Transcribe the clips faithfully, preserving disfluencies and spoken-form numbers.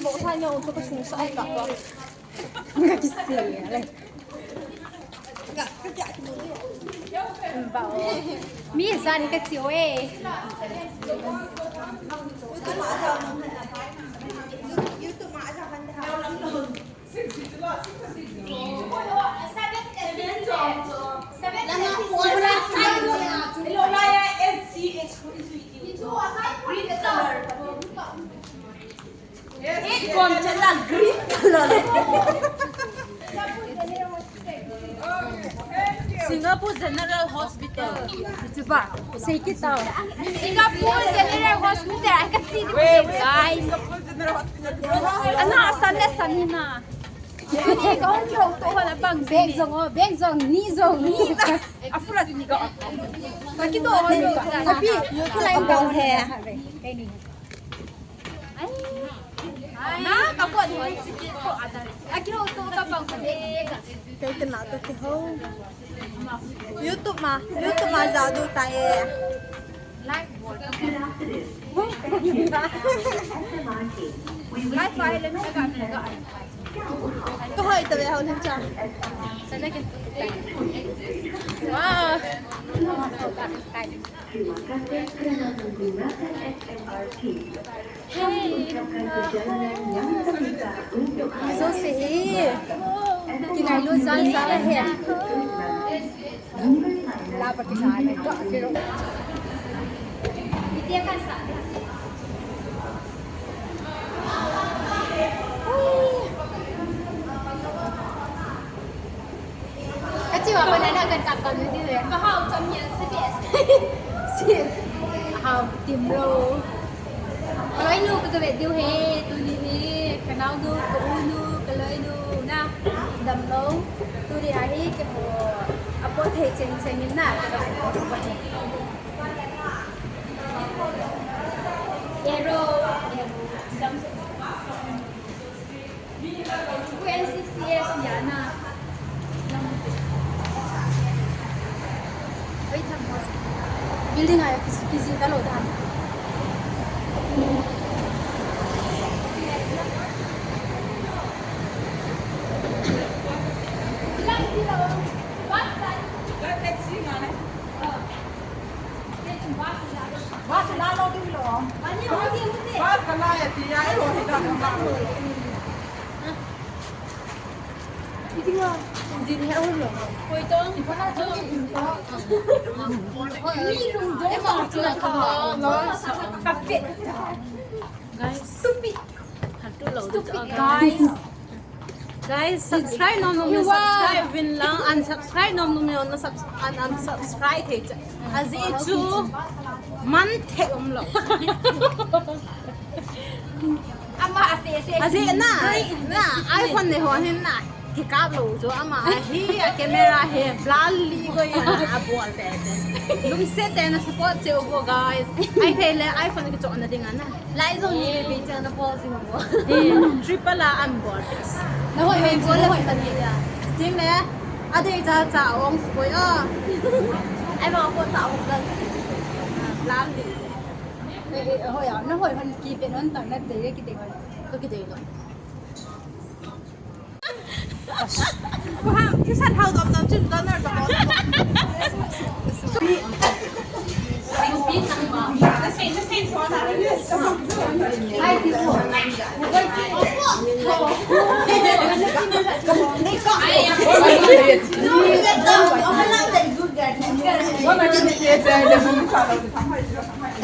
Ka kisi le. Mi zani ka chiu e. Green color. Singapore General Hospital. Chuba, sei kit tau. Singapore General Hospital, ai ka chi ni, guys. Ana san le san ni na. Ni ka hung kihou to ho la bang. Bag jong o, bag jong, ni jong, ni. A fura ni ka. Ka kit to ni ka. Tapi, you feel like down here. Kei ni. Kei kina to kihou. YouTube ma, YouTube ma jadu tai e. Live bol. Live ai le me ga me ga. Ko hoi ta ve hau nin cha. Wow. Terima kasih kerana menggunakan S M R T. Kami ucapkan perjalanan yang terbuka untuk anda. So si hi. Kinai lu san sa la he. La pa ki sa le ko ki ro. Itia kan sa. Ka chiu a banana kan kap kap diu e. Ka hau chom nia si bes. Si. Hau tim lo. Ka loi nu ka ve diu he, tuni hi, ka nao nu, ka u nu, ka loi nu, na. Dam lo. Tuni a hi, keiho. Apo thei cheng cheng in na. Ero. Dam. Building a kisi, kisi ta lo da. Guys, stupid. Stupid guys. Guys, subscribe nom nom, subscribe vin lang, unsubscribe nom nom, un, unsubscribe thei cha. Ajeh chu man thei um lo. Ama ase ase. Ajeh na, na, iPhone nei ho hin na. Kikap lou chu ama hi a camera hi blur li ko ya a bol te te. Lungset tah in na support cheh uvo guys. Ai thei le iPhone kichoh na ding a na. Lai jong ni be chang na bol jing uvo. Eh, triple a an bol. Na hoi hoi bol le hoi ta ni ya. Ting le. A dei cha cha ong boi o. Ai ma ko ta ong dan. Blur li. Eh, eh, hoi a, na hoi hon ki pe non tang na dei ki dei hoi. Ko ki dei lo.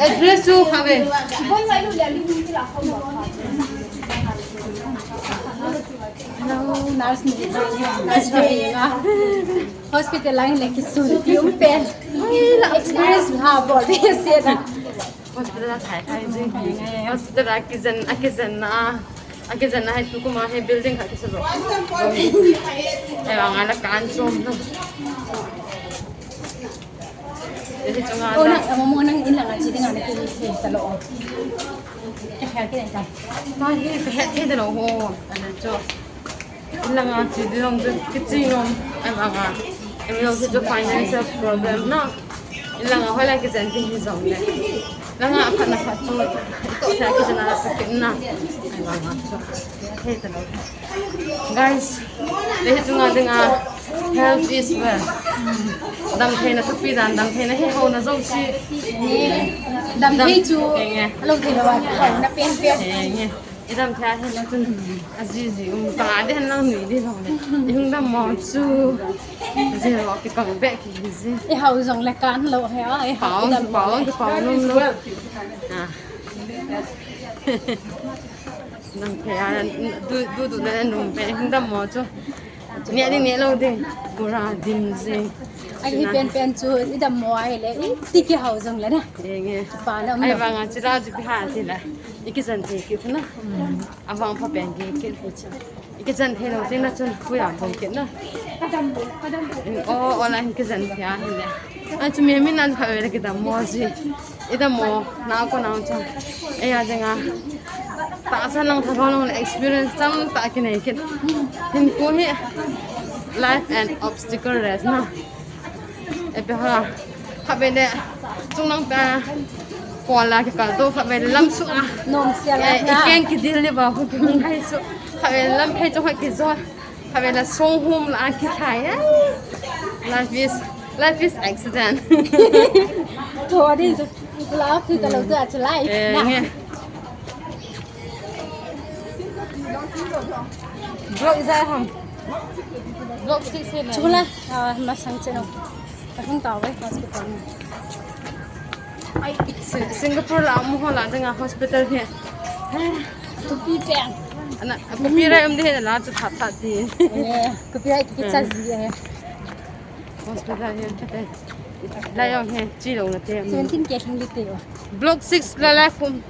Address chu kha ve. Hello, nurse ni, nurse ni nga. Hospital line le kisun ti um pen. Experience ha bol de se na. Hospital a khai khai jing hi. Hospital a kijen, a kijen na. A kijen na hi tukum a hi building khat kisa jo. Ai wa nga la kan chom na. Hiche chunga. Oh, na, amo mo nang in langa che ding a na kise ta lo. Ka kha ke ta. Ma hi ka het thei ta lo ho. Ana cho. In langa che ding nom chu kiche nom. Ai ma nga. Em lo chu financial problem na. In langa hoi la kichen ding hi jong le. Langa aphatna phat chu, ito sa kichana sa kitna. Ai, vang, vang, chu. Hei, talo. Guys, le hi chunga dinga, health is wealth. Damtheina thupi dan, damtheina hi haona jouse. Damthei chu, alo thei lou a, haona penpen. Idam thei a hile chun, ajiji um ta de, nang nui di lou le. Ihung dammo chu, jero kikang be kiji. Ihao jong le kan lou he a, ihao, pao, idam pao, lou le. Pao nom lou. Ah. Nang thei a, du, du, du le num be, ihung dammo chu. Neh ding, neh lou ding. Pura dim jing. Ahi penpen chu, idammo ahile, iti kihao jong le na. Enge. Pa na um. Ahivanga chila chu ipi ham itile, ikijen thei kit na. Avang pha pen kit kit. Ikijen thei lou teng le chun, puya bol kit na. O, o la ikijen thei ahile. Achu mi, mi nan kha le kidammo ji. Idammo, na ko na chu. Eia dinga. Tahsa lang thabang lang le experience tamtah kinei kit. Hinkho hi life and obstacle race na. Ipi ham. Khatvei le chunglang pa kola kikal to, khatvei le lam sung a. Nom sia la na. Ikeng kidil le ba hu kihung hai su. Khatvei le lam phei chong hai kijo. Khatvei le song hum la kithai. Life is, life is accident. Tho di chu. Love hi talo tu a chu life. Eh, na. Nge. Block ijat ham? Block six hi na. Chula, ah, masang cheno. Kahung tao ve, hospital. Ai, Sing-, Singapore la, mu ho la, dinga hospital hi. Thupi peng. Ana, copyright um de la, chu that that ti. Eh, copyright ki cha ji eh. Hospital hi, kate. Lai jong hi, chi lou na te. Seventeen K thang li te o. Block six la la kum.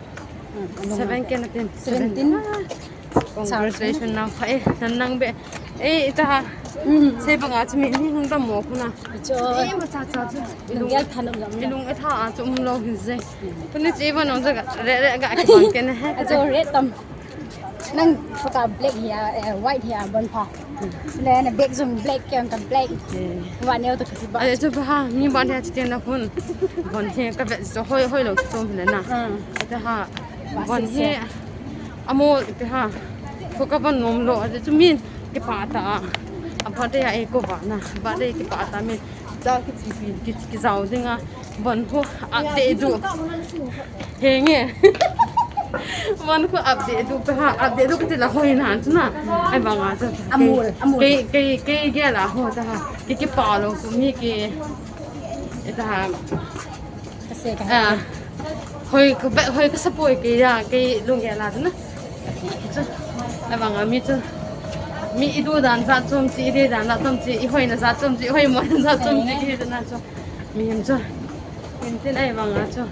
Seven K na tin. Seventeen. Congratulations, nang pha e, nang nang be. Eh, ita ha. Sei banga chu mi, mi hung dammo khu na. Cho. Eh, ma cha cha chu. Nang gel than um lam. Ilung e tha a chu um lou hi je. Kuni chi ba nong ja ga, re, re ga ki bang ke na he. Ajo re tam. Nang paka black hi a, eh, white hi a bon pha. Le na black jong black, kei ka black. Eh. Wa neo to kasi ba. Ai, chu ba ha, mi ba le chi te na khun. Bon hi ka ve so hoi, hoi lou chom le na. Hmm. Ata ha. Bon hi. Amo te ha. Ko ka ban nom lou, ata chu min kipah ta. A birthday a ei ko ba na. Birthday kipah ta min. Cha ki chi pi, ki, ki jao ding a. Bon khu update du. Henge. Bon khu update du pe ha, update du kati la hoi na chu na. Ai banga chu. Amul, amul. Kei, kei, kei gel a ho ta ha. Kei, kei pa lou khu mi kei. Eta ha. Ka se ka. Ah. Hoi ka be, hoi ka support kei ya, kei lunggel a chu na. Chu. Ai banga mi chu. Mi i du dan jat chom chi, i de dan jat chom chi, i hoina jat chom chi, i hoimo jat chom chi, kei chu na chu. Mihem chu. Hintin ai banga chu.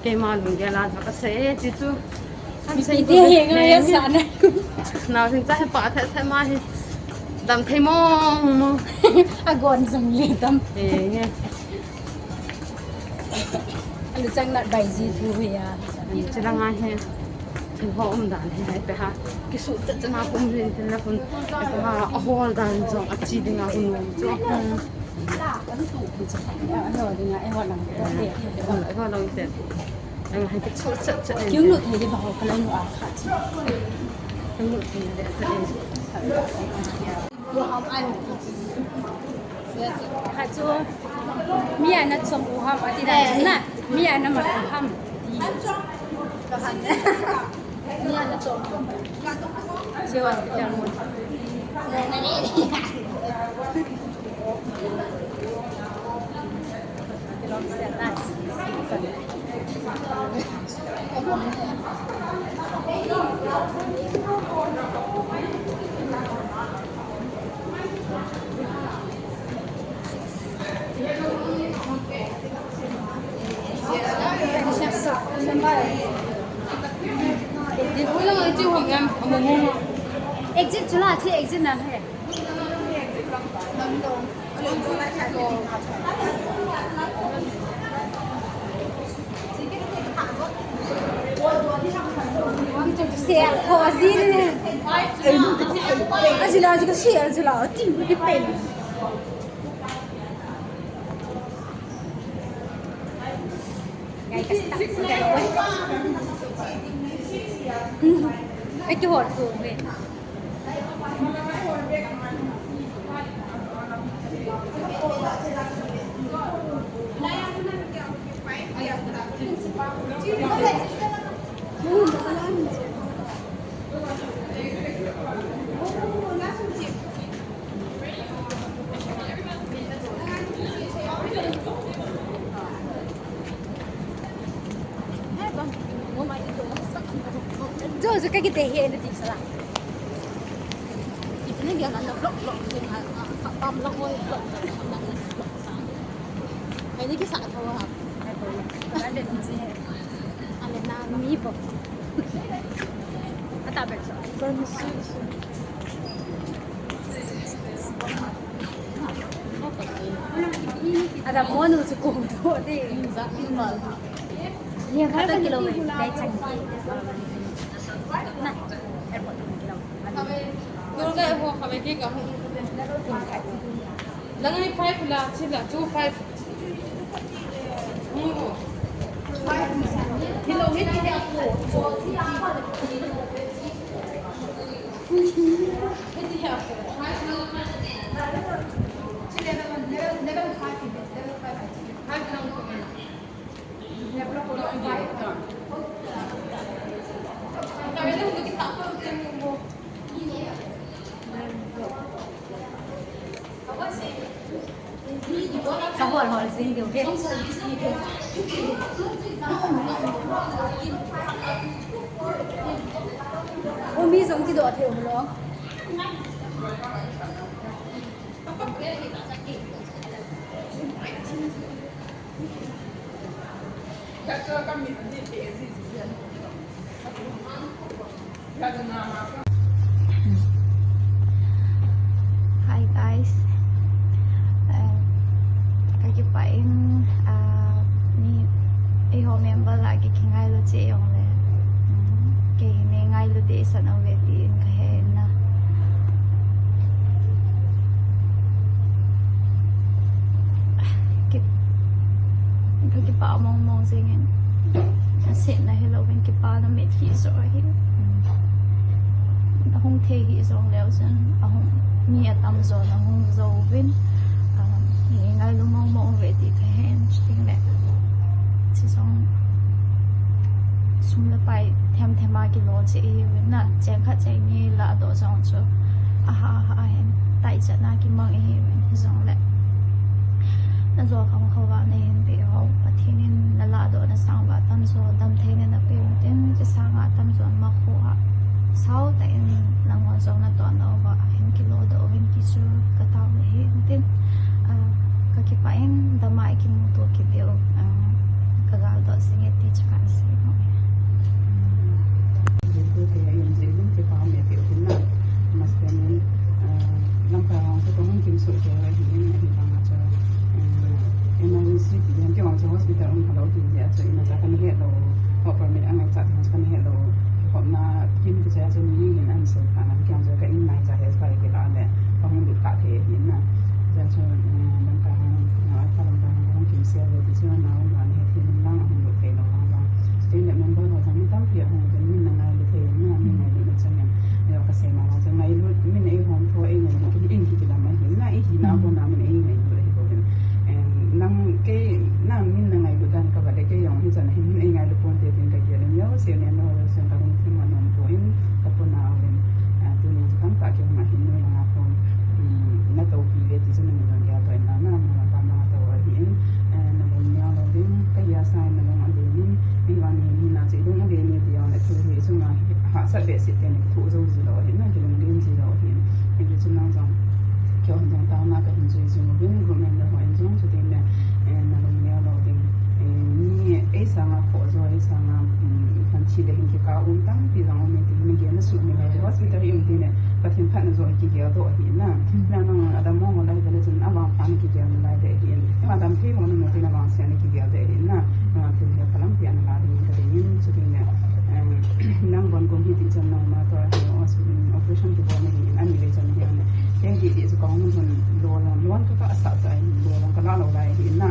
Keima lunggel a chu ka sei e, ti chu. Mi ti ti he nga ya sa na. Nau hin cha he pa the the ma hi. Damthei mong mong. A gon jong le tam. Eh, nge. Alu chang nat bai ji thu hi a. Chi la nga he. Thil ho um dan hi, hi pe ha. Kisuh chet chet na kum rin tin la kun. Hi pe ha, a hol dan jong, a chi ding a hun um chu. A hol ding a, a hol lang. A hol lang te. Ang hai kisuh chet chet. Kiung lut thei di ba ho ka la nu a kha chu. Kiung lut thei di. Kha chu, mi ana chom u ham, ati dan chu na, mi ana mat u ham. Mi ana chom. Che hospital mun. Exit chu la, che exit na he. Ai kihol thou ve. Jo, jo, ka kite hi na ti sala. Ipin na dia na vlog, vlog, vlog, ha, ha, ha, pam lang, vlog, vlog, vlog. Ai, ni kisa tho ha. Ale na mi bo. Ata ber cho. Ada monu chu ko do de. Ni kha ta kilometer dai chang. Na, airport kilometer. Durga ho khabe ke ka. Lang ai five la, chi la, two five. Hello, hiti hi ako. Hiti hi ako. Chi level one, level, level five, level five. Five lang ko. Ka hol hol jing diu ve. O mi jong kidoh thei u lo. Hi guys. Eh, kakipah in, ah, mi, eiho member lah kingailu cheh jongle. Hmm, kei hi neingailu deh sa nau ve tin kahe na. Ki-, kakipah mong mong jingin. Asetna hilou vin kipana mit hi jo ahi. Ahung thei hi jong leu chun, ahung, mi atamjo in ahung jou vin, ah, neingailu mong mong uve ti kahen, chuti le. Chi jong sum le pai them them a kilo cheh ihiuvin na, cheng khat cheng ni ladoh jong chu, aha, aha, ahin, taichat na kimang ihiuvin, hijongle. Najou kham kham uva nahin peh ho, Pathen in naladoh na sang uva tamjo damtheina napeh u tin, hiche sanga tamjo in makhoa sao tah in nangho jong natohna uva hin kilodoh uvin ti chu katao ahi tin, ah, kakipah in dama ikimuto kit diu, ah, kagaldoh jing e ti chu kahin sei nom e. Jesu te a in jing kipa me peh u tin na, mastenin, ah, Lamka hung chu kahung kimsoh kei u ahin, ahivanga chu, ah, emergency ti ding ti vang chu hospital um khalou ti jeh a chu imacha kana het lou, work permit angaichat ding chu kana het lou, kikhopna kim ti jeh a chu mi in ahin sei kha na, kei jong chu ka in maicha hi spy kila le, kahung lut kha thei ahi na. Jeh a chu, eh, Lamka hung, ah, ka Lamka hung kahung kimsel ve ti chu nao vang he thei in lang ahung lut thei lou vang vang. Chuteng le member ho jong mi tampi ahung uvin, min na ngailu thei in na, min ngailutna chang in. Jong kasei ma vang chu ngailut, min eihom tho, eingailut in kikilam ahi na, ihi na kona min eingailut ahi bou in. Em, nang kei, nang min na ngailut dan kava le kei jong hichan hin min eingailu ponte tin kagel in, jouse nen lou jouse kalungthim anom poi, kapuna uvin. Ah, tunin chu tamtah kihung ahin, nang a kon, um, natopi ve ti chu nang jong geldoh in lang na, nang a kon nang atou ahin, eh, nalung neo lou ding, kahi a sa in nalung alen in, mi vang ni, ni na chu ilung alen e ti jong le thu hi chunga hahsat behseh teni kithoh jou ji lou ahin, nang kilunglen ji lou ahin. Hijeh chun nang jong, keiho jong taona kahin jui jing uvin, group member ho in jong chuteng le, eh, nalung neo lou ding. Eh, mi ei sanga khoh jo, ei sanga, um, phan thi le hin kikah um tampi jong um e ti, mi gel na sut mi le, hospital hi um ti le, Pathen phatna jo hi kigeldoh ahi na. Hmm. Na nang adam mong mong lai vele chun avang pha na kigel nalai de ahi. Ima damthei mong na ti na vangse na kigel de ahi na. Na thil hi phalam pi ana la ding ka ding in chuteng le, eh, nang bon kum hi ti chan nangma toh hi os-, um, operation kibol na hi in ani le chan hi ana. Kei hi ti chu kahung hun lou lang, lou kasa chai, lou lang kala lou lai hi na.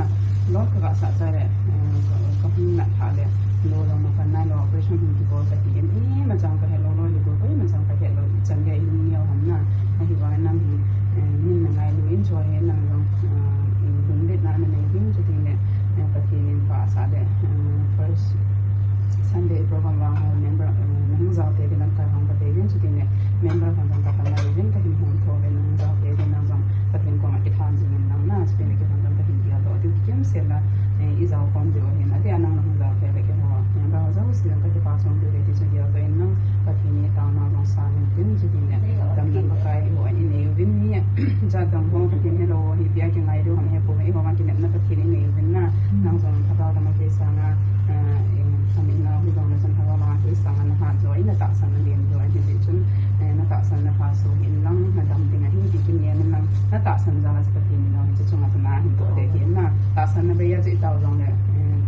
Lou kasa chai le, eh, ka, kahung na Tha le, lo lo ma kan nai lo operation hin kibol ka ti in, ima chang ka he lo lo le go, ima chang ka he lo, chan ge in neo ham na. Ahivang nang hi, eh, min na ngai lo in cho he nang jong, eh, in dun let na na nei ding chu tin le, eh, Pathen in pha sa le, eh, first Sunday program vang ho member, eh, nang jao te ke lam ka hong ka te ding chu tin le, member hong ka ka na le ding ka hin hong tho ve nang jao te ke nang jong Pathen koma kitham jing in nang na, chu tin le kitham jong ka hin dia lo, ti kim se la, eh, i jao kon de o hin, ati a nang na hong jao te le ke ho, eh, ba ho jao si lang ka kipa chong de le ti chu dia to in nang, Pathen ni taona jong sa min tin chu tin le, dam dam ka kai ho, i nei u vin ni, ja dam ho ka tin he lo, hi pia ki ngai do ham he po, i ho ma ki nep na Pathen i nei u vin na, nang jong ka ta ta ma ke sa na, eh, eh, sa min na, hi jong na san ka ma ke sa na ha jo, i na ta sa na lien jo, hi ti chun, eh, na ta sa na ha so hin lang, na dam ding a hin ti kin ye min lang, na ta sa na ja la sa Pathen ni no, hi chu chunga sa na hin to de hin na, ta sa na be ya chu i tao jong le, eh,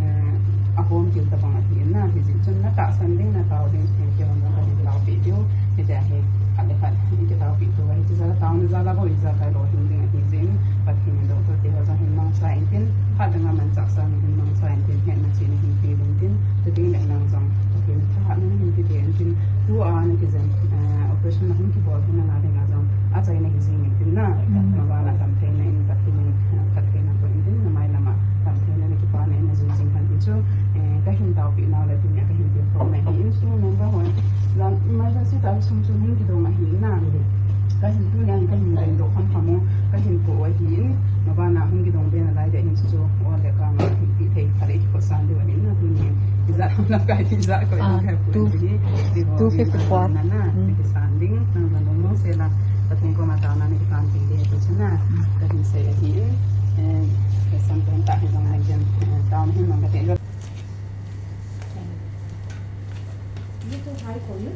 eh, a hom kil ta bang a ti na, hi jin chun na tahsan ding, na tao ding, hi ti hon ka hin taopi diu, hi ti a hi, khat le khat, hi ti taopi tu, hi ti jala tao na jala bo, hi jala kai lo hin ding a ti jin, Pathen in doctor te ho jong hin mangcha in tin, khat dang a manchah sa hin mangcha in tin, hetna chihna hin pe in tin, tu ding le nang jong, Pathen thahatna hin pe in tin, tu a na kijen, eh, operation na hung kibol hin na ding a jong, achaina hi jing in tin na, ma ba na dam theina in Pathen in, eh, phattheina ko in tin, na mai lama dam theina na kipana in na jui jing han ti chu, eh, ka hin taopi nau le tunia ka hin ti khom na hi in chu member hon. Jan emergency ta sum chu hung kidong ahi na. Ka hin tunia ka hin len doh kham kham u, ka hin ko ahi in. Ma ba na hung kidong be na lai de hin chu chu o le ka ma hin ti thei kha le ko san de wa hin na tunia. Ija na ka ija ko in ka pu hi. Two fifty four. Na na ki san ding na na mo se la. Pathen koma taona na kipan ti de tu chu na. Ka hin sei ahi in. Eh, ka san ton ta hi jong na jen, eh, taona hin mang ka te lo. Is it too high for you?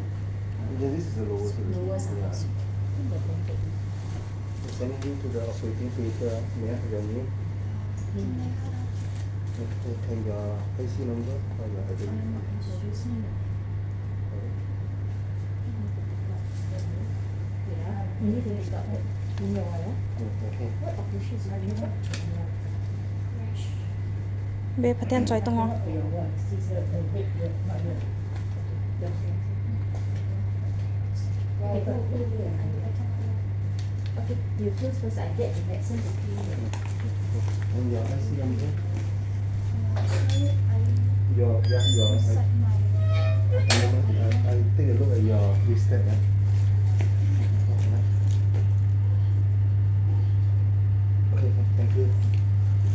Yeah, this is the lowest. Lowest, ah. Yeah. Sending you to the operating theater, may I have your name? Mm. Okay, and your I C number or your identity? Um, Be Pathen choi tong o. Okay, you first, first I get the medicine to clean it. And your I C number? Your, yeah, your, I, I, I take a look at your wrist tag, eh? Okay, thank you.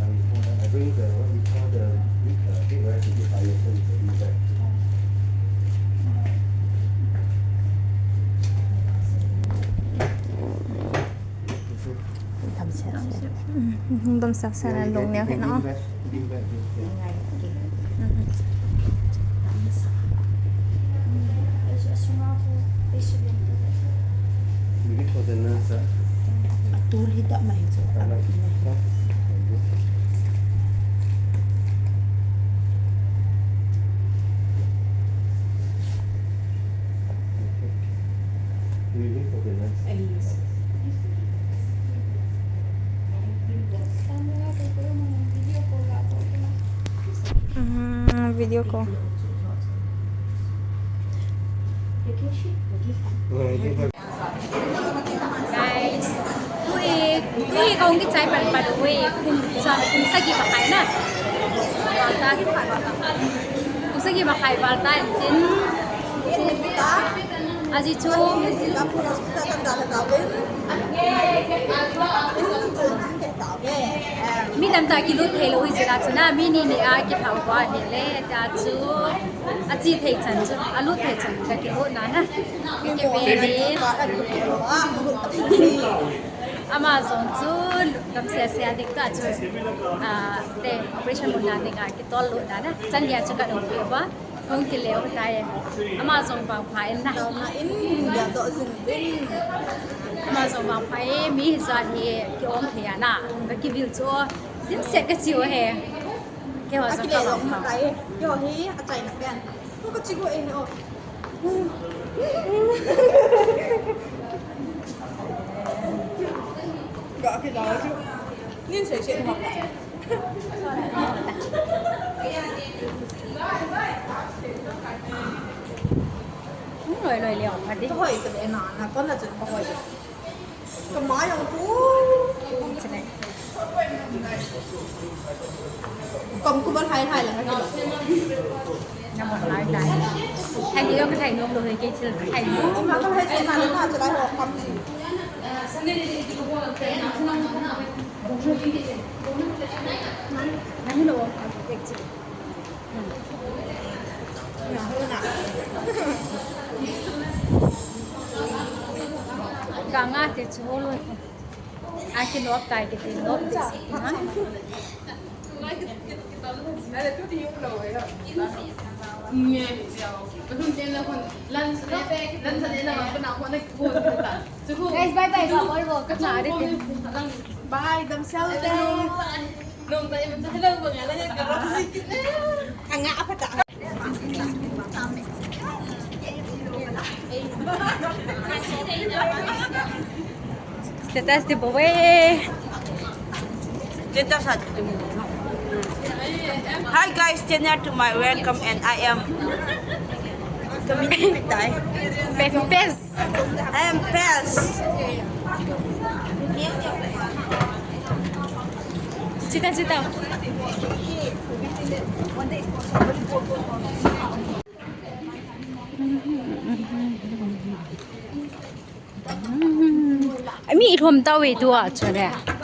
Um, hold on. I bring the, what we call the, uh, big, right, big fire, so you can do that. Dam sel sel. Dam sel sel a lung neo hi na. Maybe for the nurse, ah. Atul hi dam mai chu. Mm, video call. Guys, tui, tui kong kichai pan pan ui, kum sa, kum sagi makai na. Val ta, kum sagi makai val ta, tin. Aji chu. Mi tamtah kilut thei lou hi jeh a chu na, mi ni ni a kithau pa hi le, ta chu achi thei chan chu, alut thei chan ka kilut na na. Ki pe ni. Ama jong chu, dam se se a dik ta chu, a, te operation mun na ding a kitol lut na na. Chan dia chu ka dong pi ba. Hung kile u tai. Ama jong vangpha in na. Taona in, dia to jing jing. Ama jong vangpha e, mi hijat hi ki-om thei a na. Ka kivil chu. Dimset ka chi u he. Keiho jong ka vangpha. Keiho hi, achaina pen. Tu ka chi u e ni o. Ga kila chu. Nin sei sei ni. Loi loi leo, adi. Ka hoi ta ve na, na kon na chun ka hoi. Ka mai jong pu. Chale. Kom ku ban hai hai la ka. Na ban hai hai. Hai ni ka hai nom lo hai ke chil hai. Ni ma ka hai se na na chale ho kam ni. Na hi lo kam ke chil. Kanga te chu loi. Aki nok kai ke te nok te si. Guys, bye bye. Bye bye. Bye, damsel. Anga apa tak? Status di bawe. Status at. Hi guys, Chenya to my welcome and I am Pepis. I am Pepis. Chita, chita. Ami thum tau e tua chule.